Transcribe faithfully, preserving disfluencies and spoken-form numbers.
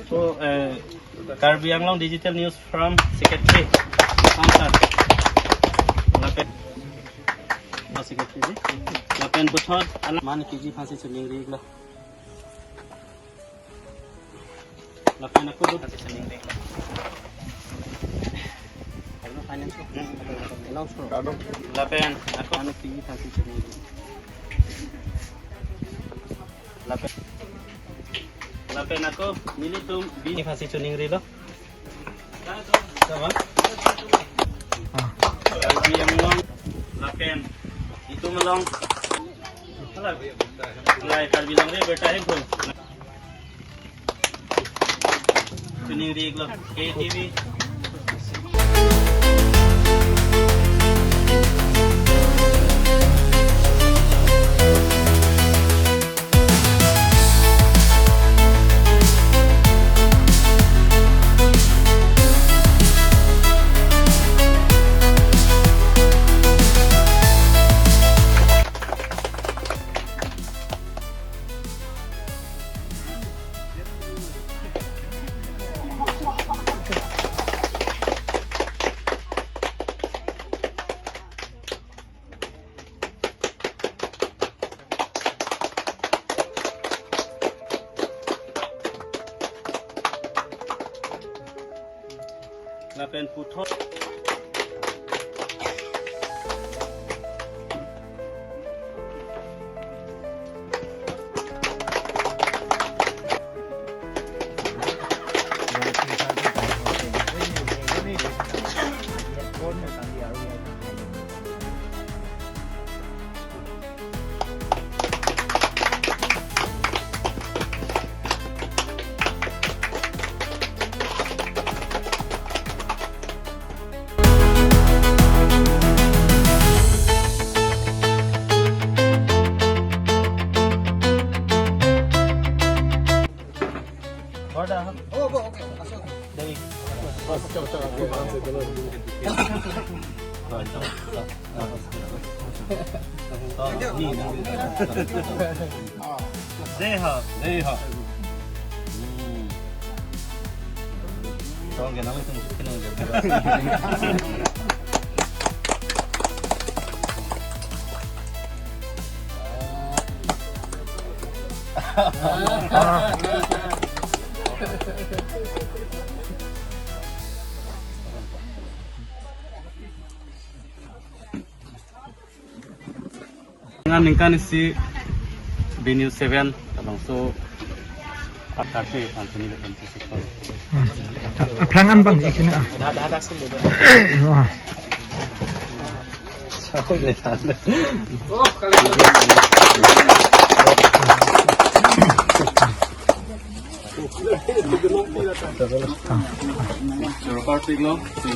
So, eh, Karbi Anglong Digital News Forum Secretary, Samsat. Lapen, oh, Secretary, lapen puthot alam man K G aphansi choningri iklo. Lapen ako do. Lapen ako. Ano, P E aphansi choningri. Lapen, lapen ako, nelitum B N P aphansi choningrilo. Sama? Ah. Karbi Anglong, lapen itum along. Lai Karbi Anglong re berta hai pun. Choningri iklo, K T V. Lapen puthot. Dei ho. Dei ho. Hmm. Tong ke nang tung ke nang. Ngan ningkan isi B News seven, along so, akarsi, pansini, pansini. Aphrang an bang, ikini ah. Wah. Choro parpik lo, si,